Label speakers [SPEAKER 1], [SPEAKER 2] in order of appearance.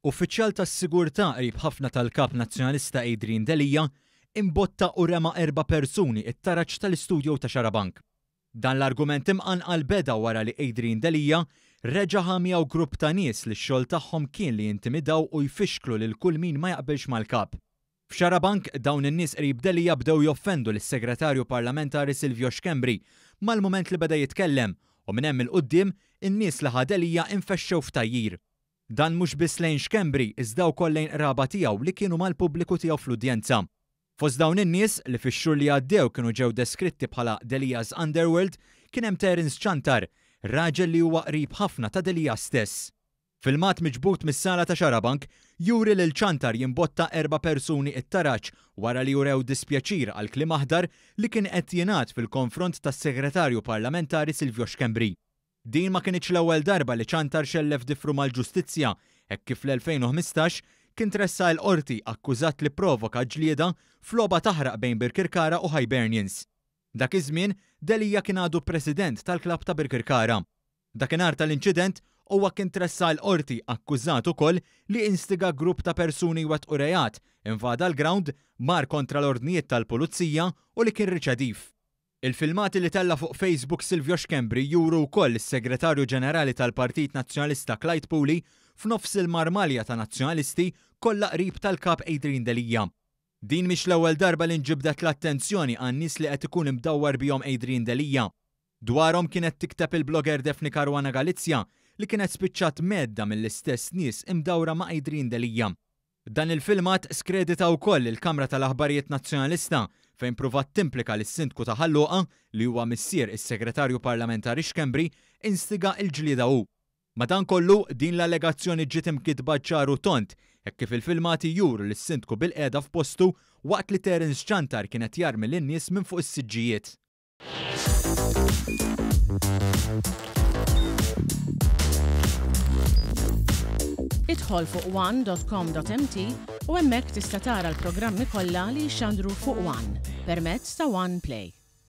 [SPEAKER 1] Uffiċjal tas-sigurtà qrib ħafna tal-Kap Nazzjonalista Adrian Delia imbotta u rema erba' persuni t-taraġ tal-istudio ta' Xarabank. Dan l-argument imqanqal beda wara li Adrian Delia reġa' ħa miegħu grupp ta' nies li x-xogħol tagħhom kien li jintimidaw u jfixklu lil kull min ma jaqbilx mal-Kap. F'Xarabank, dawn in-nies qrib Delia bdew joffendu lis-Segretarju Parlamentari Silvio Schembri mal-mument li beda jitkellem u minn hemm 'il quddiem in-nies li ħa Delia infexxew f'tgħajjir. Dan mhux biss lejn Schembri iżda wkoll lejn qraba tiegħu li kienu mal-pubbliku tiegħu fl-udjenza. Fost dawn in-nies, li fix-xhur li għaddew kienu ġew deskritti bħala Delia's Underworld, kien hemm Terence Ciantar, raġel li huwa qrib ħafna ta' Delia stess. Filmat miġbud mis-sala ta' Xarabank juri lil Ciantar jimbotta erba' persuni t-taraġ wara li urew dispjaċir għall-kliem aħdar li kien qed jingħad fil-konfront tas-Segretarju Parlamentari Silvio Schembri. Din ma kinitx l-ewwel darba li Ciantar xellef difru mal-ġustizzja hekk kif fl-2015 kien tressaq il-Qorti akkużat li pprovoka ġlieda f'logħba taħraq bejn Birkirkara u Hibernians. Dak iż-żmien, Delia kien għadu President tal-klabb ta' Birkirkara. Dakinhar tal-inċident, huwa kien tressaq il-Qorti akkużat ukoll li instiga grupp ta' persuni jwettqu reat, invada l-grawnd, mar kontra l-ordnijiet tal-Pulizija u li kien riċediv. Il-filmati li tella' fuq Facebook Silvio Schembri juru wkoll lis-Segretarju Ġenerali tal-Partit Nazzjonalista Clyde Puli f'nofs il-marmalja ta' Nazzjonalisti kollha qrib tal-Kap Adrian Delia. Din mhix l-ewwel darba li nġibdet l-attenzjoni għan-nies li qed ikun imdawwar bihom Adrian Delia. Dwarhom kienet tikteb il-blogger Daphne Caruana Galizia li kienet spiċċat mhedda mill-istess nies imdawra ma' Adrian Delia. Dan il-filmat skredita wkoll il-Kamra tal-Aħbarijiet Nazzjonalista fejn pruvat timplika li s-Sindku ta' Ħal Luqa, li huwa missier is-Segretarju Parlamentari Schembri, instiga l-ġlieda hu. Madankollu, din l-allegazzjoni ġiet imkitba ċar u tond, hekk kif il-filmati juru lis-Sindku bilqiegħda f'postu waqt li Terence Ciantar kien qed jarmi lin-nies minn fuq is-siġġijiet.
[SPEAKER 2] Idħol fuq one.com.mt u hemmhekk tista' tara l-programmi kollha li jixxandru fuq One permezz ta' One Play.